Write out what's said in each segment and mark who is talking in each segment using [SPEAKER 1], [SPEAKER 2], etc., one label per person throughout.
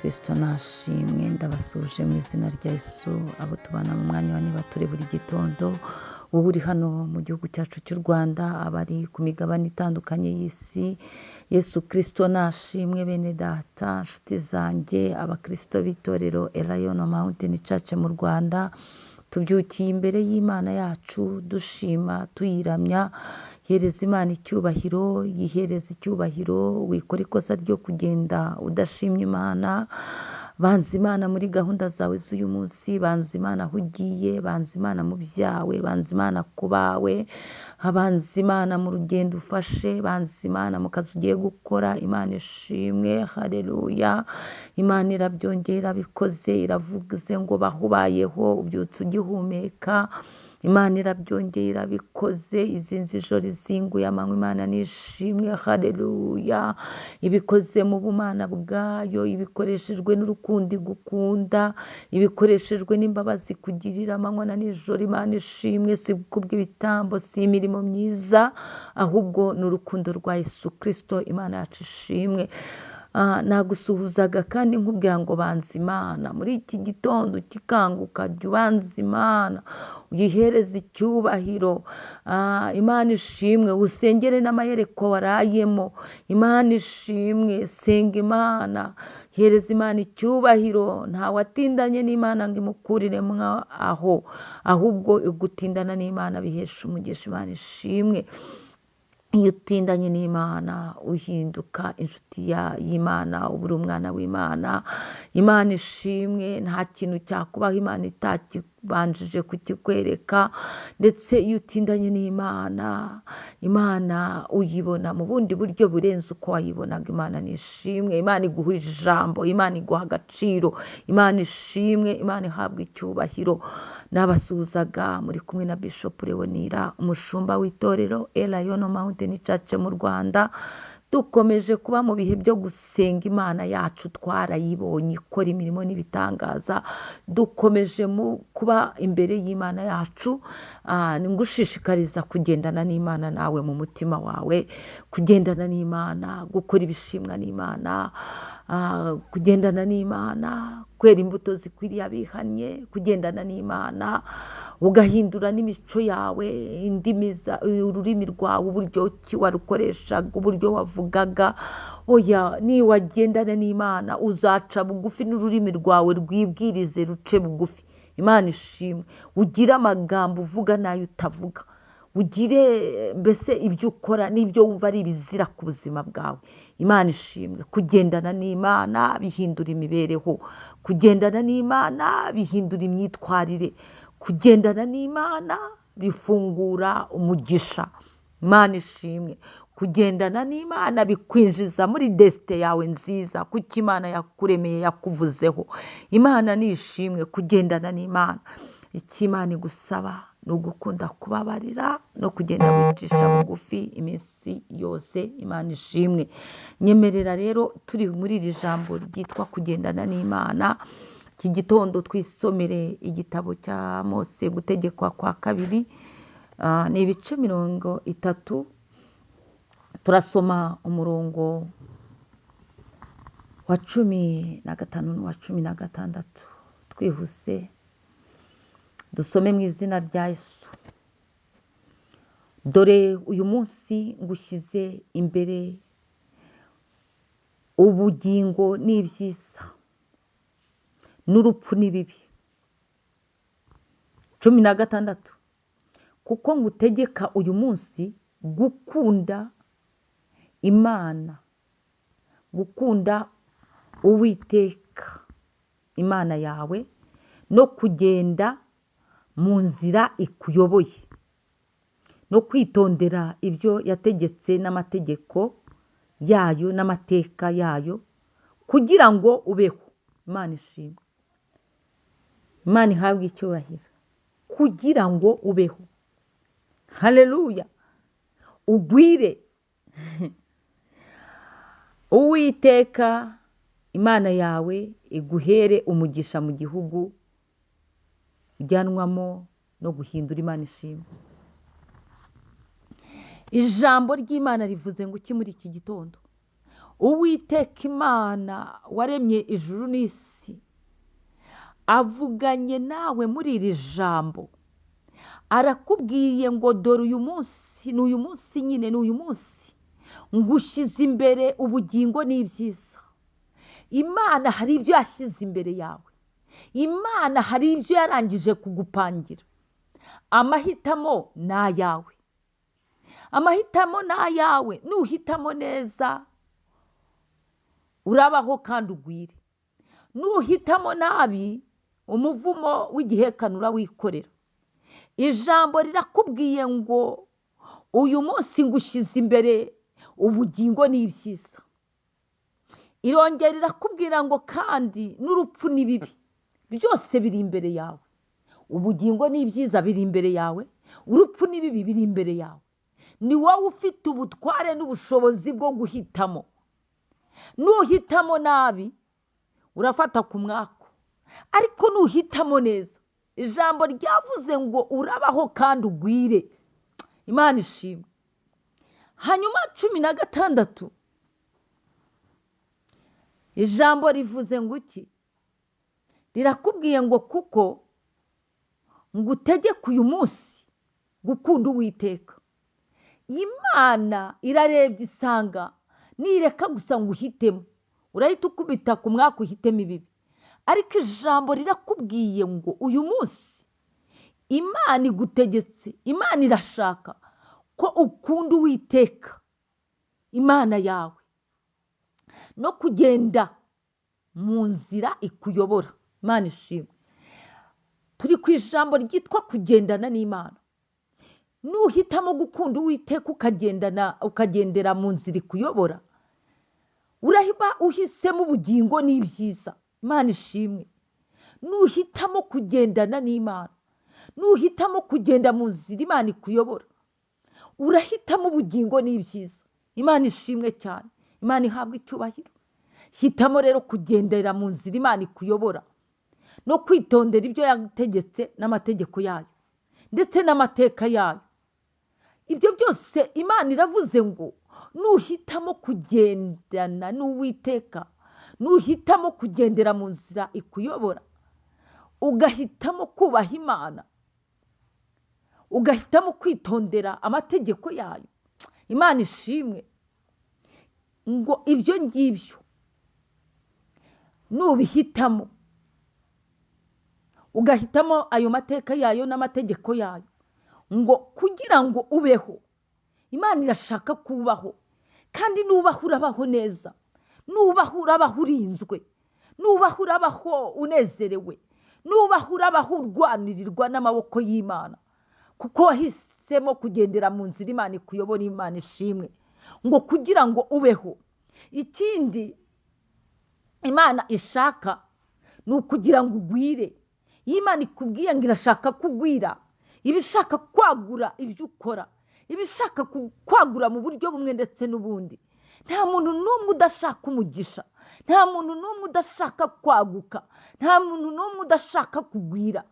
[SPEAKER 1] Kristo nashimwe. Ndabasuhuje mu izina rya Yesu, abo tubana mu mwanya wa niba turi buri gitondo, wowe uri hano mu gihugu cyacu cy'u Rwanda, abari ku migabane itandukanye y'isi. Yesu Kristo nashimwe. Bene data, nshuti zanjye, abakristo b'itorero Elayono Mountain Church mu Rwanda, tubyukiye imbere y'Imana yacu dushima, tuyiramya. Hereza Imana icyubahiro, yihereza icyubahiro. Wikora ikosa ryo kugenda udashimye Imana. Banza Imana muri gahunda zawe z'uyu munsi, banza Imana aho ugiye, banza Imana mu byawe, banza Imana ku bawe, banza Imana mu rugendo ufashe, banza Imana mu kazi ugiye gukora. Imana ishimwe, haleluya. Imana irabyongera, irabikoze, iravuze ngo baho ubayeho, ubyutse ugihumeka. Imana irabyongeye, irabikoze, izinze ijoro, izinguye amanywa. Imana nishimwe, haleluya. Ibikoze mu bumana bwayo, ibikoreshejwe n'urukundo igukunda, ibikoreshejwe n'imbabazi kugirira amanywa na nijoro. Imana ishimwe, si kubw'ibitambo, si imirimo myiza, ahubwo ni urukundo rwa Yesu Kristo. Imana yacu ishimwe. Nagusuhuzaga kandi nkubwira ngo banza Imana muri iki gitondo. Ukikanguka, jya ubanza Imana, uyihereze icyubahiro. Imana ishimwe. Usengere n'amayerekwa warayemo. Imana ishimwe. Senga Imana, hereza Imana icyubahiro. Ntawatindanye n'Imana ngo imukuriremo aho, ahubwo gutindana n'Imana bihesha umugisha. Imana ishimwe. Iyo utindanye n'Imana uhinduka inshuti y'Imana, uba uri umwana w'Imana. Imana ishimwe. Nta kintu cyakubaho Imana itakibanjije kukikwereka. Ndetse iyo utindanye n'Imana, Imana uyibona mu bundi buryo burenze uko wayibonaga. Imana nishimwe. Imana iguha ijambo, Imana iguha agaciro. Imana ishimwe, Imana ihabwa icyubahiro. Nabasuhuzaga, muri kumwe na Bishop Leonira, umushumba w'itorero Elayono Mountain Church mu Rwanda. Dukomeje kuba mu bihe byo gusenga Imana yacu, twarayibonye ikora imirimo n'ibitangaza. Dukomeje mu kuba imbere y'Imana yacu. Ngushishikariza kugendana n'Imana nawe mu mutima wawe, kugendana n'Imana, gukora ibishimwa n'Imana, kugendana n'Imana, kwera imbuto zikwiriye abihannye, kugendana n'Imana ugahindura n'imico yawe, indimi, ururimi rwawe, uburyo ki warukoreshaga, uburyo wavugaga. Oya, niwagendana n'Imana uzaca bugufi, n'ururimi rwawe rwibwirize ruce bugufi. Imana ishimwe. Ugire amagambo uvuga n'ayo utavuga, ugire mbese ibyo ukora n'ibyo wumva ari ibizira ku buzima bwawe. Imana ishimwe. Kugendana n'Imana bihindura imibereho, kugendana n'Imana bihindura imyitwarire, kugendana n'Imana bifungura umugisha. Imana ishimwe. Kugendana n'Imana bikwinjiza muri desite yawe nziza, kuko Imana yakuremeye, yakuvuzeho. Imana ni ishimwe. Kugendana n'Imana, icyo Imana igusaba ni ugukunda kubabarira no kugenda wicisha bugufi iminsi yose. Imana ishimwe. Nyemerera rero, turi muri iri jambo ryitwa kugendana n'Imana, iki gitondo twisomere igitabo cya Mose, Gutegekwa kwa Kabiri. Ni ibice 30, turasoma umurongo wa 15 n'uwa 16 twihuse. Dusome mu izina rya Yesu. Dore uyu munsi ngushyize imbere ubugingo n'ibyiza, n'urupfu n'ibibi. 16: kuko ngutegeka uyu munsi gukunda Imana, gukunda Uwiteka Imana yawe, no kugenda mu nzira ikuyoboye, no kwitondera ibyo yategetse n'amategeko yayo n'amateka yayo, kugira ngo ubeho. Imana ishimwe, Imana ihabwe icyubahiro. Kugira ngo ubeho, haleluya, ugwire. Uwiteka Imana yawe iguhere umugisha mu gihugu ujyanwamo no guhindura. Imana ishimwe. Ijambo ry'Imana rivuze ngo iki muri iki gitondo? Uwiteka Imana waremye ijuru n'isi avuganye nawe muri iri jambo, arakubwiye ngo dore uyu munsi, ni uyu munsi nyine, ni uyu munsi ngushyize imbere ubugingo n'ibyiza. Imana hari ibyo yashyize imbere yawe, Imana hari ibyo yarangije kugupangira. Amahitamo ni ayawe, amahitamo ni ayawe. Nuhitamo neza urabaho kandi ugwire, nuhitamo nabi umuvumo w'igihekane urawikorera. Ijambo rirakubwiye ngo uyu munsi ngushyize imbere ubugingo n'ibyiza. Irongera irakubwira ngo kandi n'urupfu ni bibi, byose biri imbere yawe. Ubugingo n'ibyiza biri imbere yawe, urupfu n'ibibi biri imbere yawe. Ni wowe ufite ubutware n'ubushobozi bwo guhitamo. Nuhitamo nabi urafata ku mwaku, ariko nuhitamo neza, ijambo ryavuze ngo urabaho kandi ugwire. Imana ishimwe. Hanyuma 16, ijambo rivuze ngo iki? Rirakubwiye ngo kuko ngutegeke uyu munsi gukunda Uwiteka. Imana irarebye isanga nireka gusa ngo uhitemo, urahita ukubita ku mwaka uhitemo ibibi. Ariko ijambo rirakubwiye ngo uyu munsi Imana igutegetse, Imana irashaka ko ukunda Uwiteka Imana yawe no kugenda mu nzira ikuyobora. Imana ishimwe. Turi ku ijambo ryitwa kugendana n'Imana. Nuhitamo gukunda Uwiteka ukagendera mu nzira ikuyobora, urahita uhisemo ubugingo n'ibyiza. Imana ishimwe. Nuhitamo kugendana n'Imana, nuhitamo kugenda mu nzira Imana ikuyobora, urahitamo ubugingo n'ibyiza. Imana ishimwe cyane. Imana ihabwa icyubahiro. Hitamo rero kugendera mu nzira Imana ikuyobora no kwitondera ibyo yategetse n'amategeko yayo ndetse n'amateka yayo. Ibyo byose Imana iravuze ngo nuhitamo kugendana n'Uwiteka, nuhitamo kugendera mu nzira ikuyobora, ugahitamo kubaha Imana, ugahitamo kwitondera amategeko yayo, Imana ishimwe. Ngo ibyo ngibyo nubihitamo, ugahitamo ayo mateka yayo n'amategeko yayo, ngo kugira ngo ubeho. Imana irashaka kubaho, kandi nubaho urabaho neza, nubaho urabaho urinzwe, nubaho urabaho unezerewe, nubaho urabaho urwanirirwa n'amaboko y'Imana, kuko wahisemo kugendera mu nzira Imana ikuyobora. Imana ishimwe. Ngo kugira ngo ubeho. Ikindi Imana ishaka ni ukugira ngo ugwire. Iyo Imana ikubwiye ngo irashaka kugwira, iba ishaka kwagura ibyo ukora, iba ishaka kwagura mu buryo bumwe ndetse n'ubundi. Nta muntu n'umwe udashaka umugisha, nta muntu n'umwe udashaka kwaguka, nta muntu n'umwe udashaka kugwira.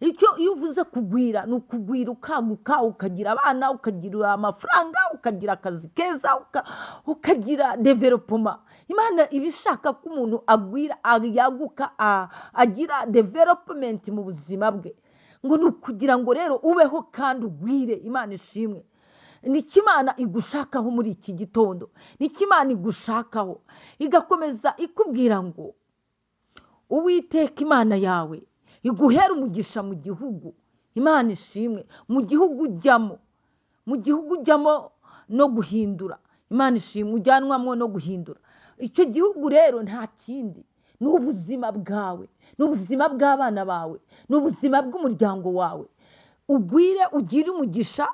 [SPEAKER 1] Icyo iyo uvuze kugwira ni ukugwira ukaguka, ukagira abana, ukagira amafaranga, ukagira akazi keza, ukagira developoma. Imana iba ishaka ko umuntu agwira, yaguka, agira development mu buzima bwe. Ngo ni ukugira ngo rero ubeho kandi ugwire. Imana ishimwe. Nicyo Imana igushakaho muri iki gitondo, nicyo Imana igushakaho. Igakomeza ikubwira ngo Uwiteka Imana yawe iguhera umugisha mu gihugu. Imana ishimwe. Mu gihugu ujyamo, mu gihugu ujyamo no guhindura. Imana ishimwe, ujyanwamo no guhindura. Icyo gihugu rero nta kindi, ni ubuzima bwawe, ni ubuzima bw'abana bawe, ni ubuzima bw'umuryango wawe. Ugwire, ugire umugisha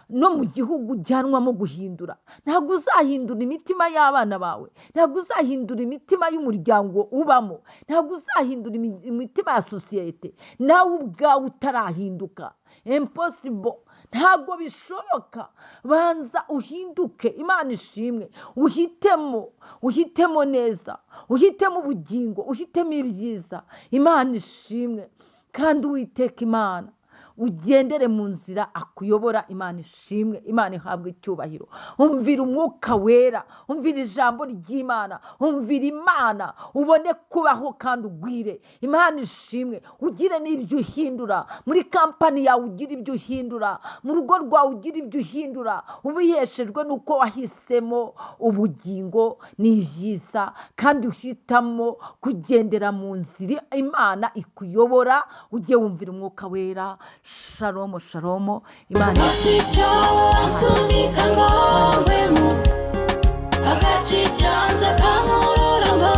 [SPEAKER 1] no mu gihugu ujyanwamo guhindura. Ntabwo uzahindura imitima y'abana bawe, ntabwo uzahindura imitima y'umuryango ubamo, ntabwo uzahindura imitima ya sosiyete nawe ubwawe utarahinduka. Impossible, ntabwo bishoboka. Banza uhinduke. Imana ishimwe. Uhitemo, uhitemo neza, uhitemo ubugingo, uhitemo ibyiza. Imana ishimwe. Kandi Uwiteka Imana Ugendere mu nzira akuyobora. Imana ishimwe, Imana ihabwe icyubahiro. Umvira Umwuka Wera, umvira ijambo ry'Imana, umvira Imana, ubone kubaho kandi ugwire. Imana ishimwe. Ugire n'ibyo uhindura muri kampani yawe, ugire ibyo uhindura mu rugo rwawe, ugire ibyo uhindura, ubiheshejwe n'uko wahisemo ubugingo n'ibyiza, kandi uhitamo kugendera mu nzira Imana ikuyobora. Ujye wumvira Umwuka Wera. Shalomo, shalomo. Imana
[SPEAKER 2] Agace cyawe ansunika ngo ngwemo, agace cyanze kankurura ngo